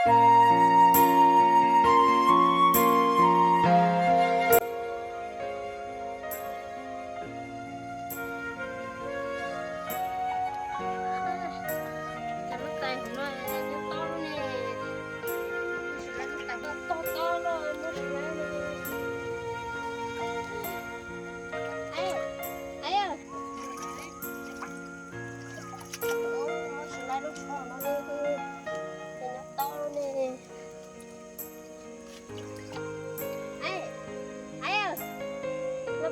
Los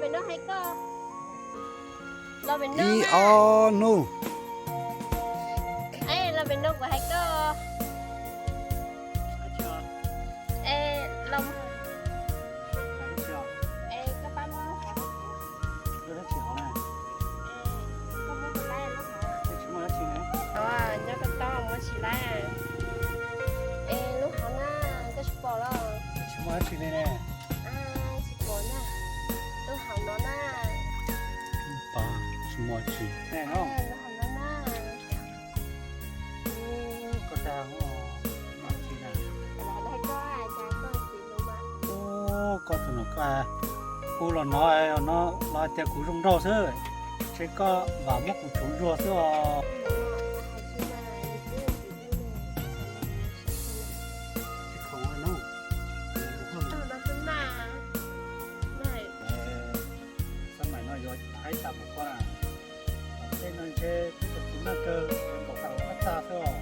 pem no hais koj. Los pem no. Ib ob nub. Los pem no kuv hais koj. Es los. Es koj pab muab lub hauv. Koj muab tsis laib lub hauv. Nyob tau tau muab tsis laib. Es lub hauv na, koj tsis pom los? Tsis muaj dab tsi li ne. Tsis pom na. Lub hauv no na. Pom, tsis muaj dab tsi. Lub hauv no na. Koj dag, muaj dab tsi na. Koj tus no koj hu los no, no los tias kuv zoo nraug xwb, ntshe koj vam muab kuv tsuv ntsuag xwb os. Xab maim no yuav haib tas mus koj na. Tej no ntshe peb cov txiv neej kawg nkaus tas ua qab txaj xwb os.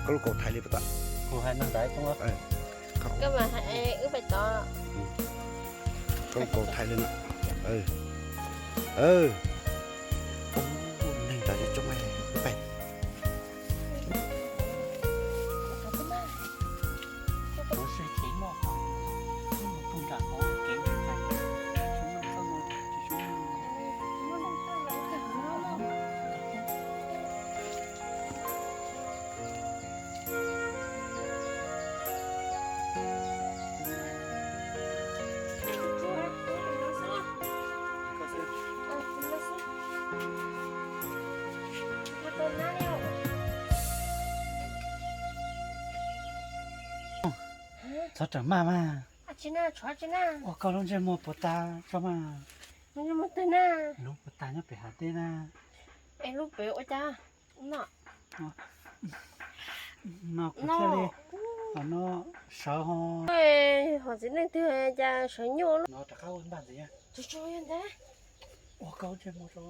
Koj lub kaus thaiv li puas tau? Kuv hais no ntawd. Koj mas wb pais tod. Koj lub kaus thaiv li no. Neeg tas coob coob, wb pais. Txhob rawm maj mas. Ua koj lub ntsej muag puas tag tso mas. Lub puas tag nyob pem hav dej na. Es lub pem ua cas no? No kuv thiaj li, no sawv ho. Hos txiv neej twg cas sawv nyuaj no rov qab ua npaj ntxiv. Tsuag tsuag yog ntag. Ua koj ntsej muag tso.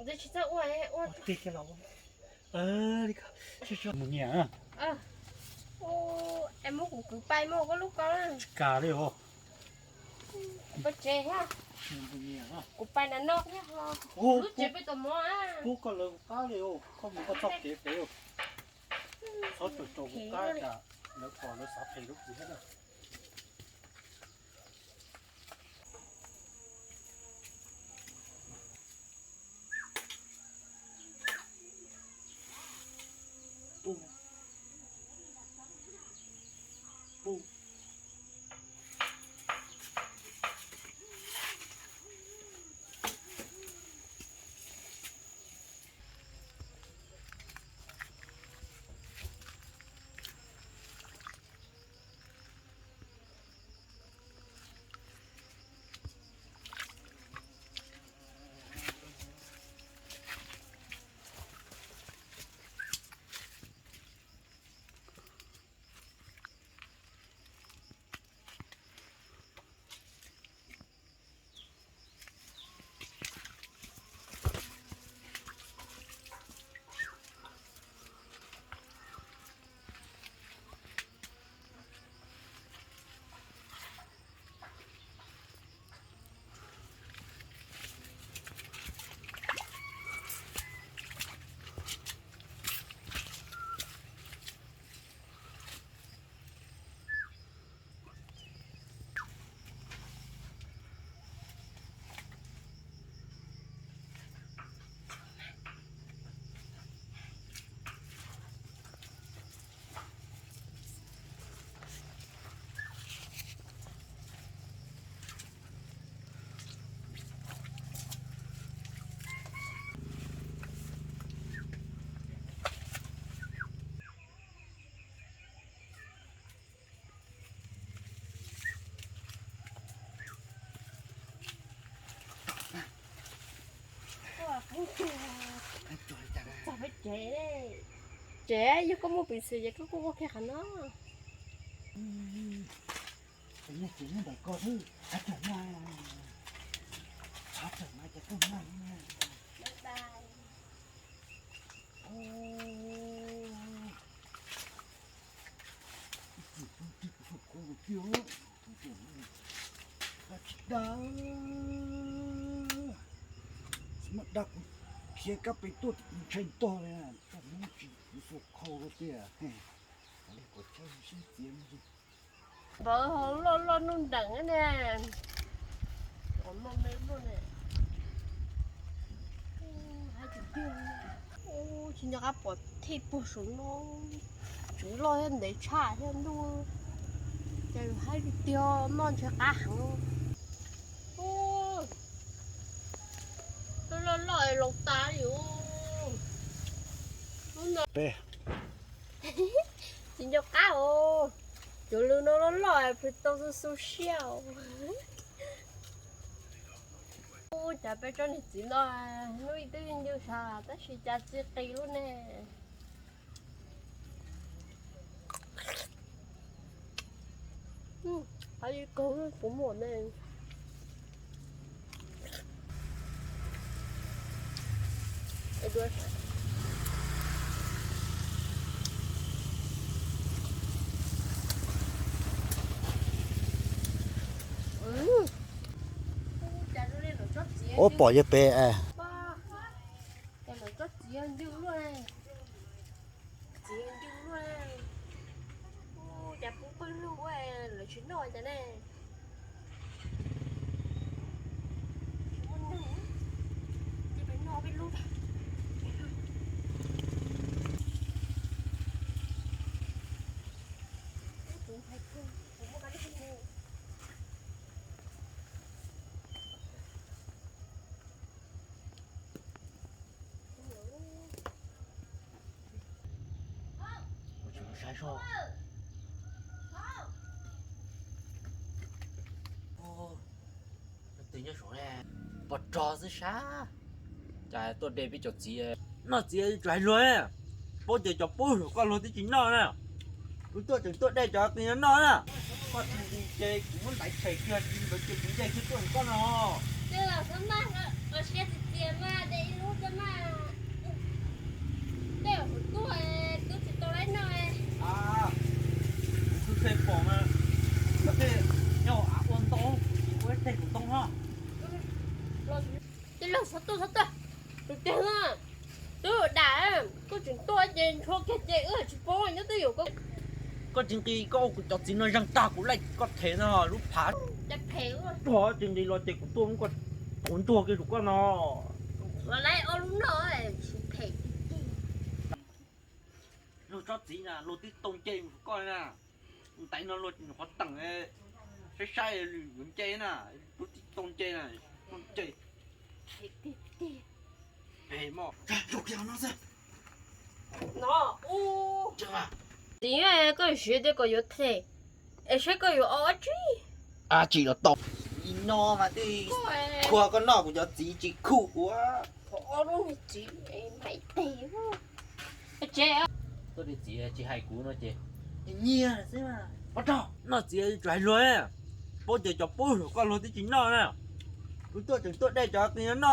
Ntawd tsis txawj ua, ua tig kiag los. Mus nyiam. Es muab kuv kwv pais mus koj lub ko. Tsis kam li os. Kuv pais na no thiab ho. Lub tsev peb tom mov. Pub koj lawv kuv qab li os, koj mus koj txoj kev pem. Txhob tsuas tsuas kuv qab tsam lawv pom lawv xav phem rau kuv thiab na. Tsev, yog koj muaj peev xwm ces koj kuj ua kiag qhov no. Nej tsev nyob ntawm ko xwb, qab tawm mas, qab tawm mas ces koj mag. Tsis dag, tsis muaj dag kuv khiav kab pe tuaj ces kuv ntshai ntog li, tsis kuv xuas khau rau tiag. Npawg ho loj loj nuj nreem ne. Tsis nco qab pom thij puag saum no, tseem loj thiab ntev tshaj thiab ntuj. Ces haib tiag tiag, noj ntshe qab heev. Loj loj loj es laus tas li. Tsis nco qab os, cov lw no loj loj es pw tau xu xu siab os. Ub, cas peb tsob niag txiv no lub ib twb ncw sav tab sis cas txi qis lub ne. Qab ib kaug puas muaj ne. Ub, pom yog pem. Cas lawv tsob txiv ncw luaj, txiv ncw luaj, cas pub pawg lug ua lawv tsis noj cas ne. Tsis muaj neeg, cia peb noj peb lub. Saib soj. Twg nyob saum ne? Pos rog xwb sab. Cas tuaj de peb cov txiv. Noj txiv tsuas hais luag, paub tias cov pub saum koj luag twb tsis noj na. Kuv tuaj tseem tuaj de cov twg noj na. Koj tsis nqis ces kuv muab ntaiv tshem kiag, tsis ntawd ces kuv nce kiag tuaj saum koj no. Kuv khwv khe pom mas, nyob av ua ntoo, ua ib teg kuv ntoo no. Tij laug, xov tuaj, xov tuaj, tus tiag no, twb dam, koj tseem tuaj ces ntshua kiag ces wb tsis paub nyob twb yus. Koj tsis nqis, koj ua kuv cov txiv no zeeg tag kuv laij koj them no lub phav. Tuag tsis nqis los ces kuv tuaj muab koj quav ntuag kiag saum koj no. Los lawv ua lub no tsis phem. Luag tsob txiv na luag twb tau nce mus saum koj na. Ntaiv no luag tsis nyuam qhuav teem, saib saib yuav nce na, luag twb tau nce na, tau nce. Phem mog, zaum kiag no xwb. No, ub, txiv, koj siv tias kom yuav them, es saib koj yuav ua dab tsi. Dab tsi los tau, no mas twb khuaj koj noj kuv cov txiv tsis khuj kuv. Txiv, tuaj de txiv tsis hais kuv no ces nyiag xwb. Pov rog, noj txiv tsuas hais luag, paub tias cov pub saum koj luag twb tsis noj na. Kuv tuaj tseem tuaj de cov twg noj na.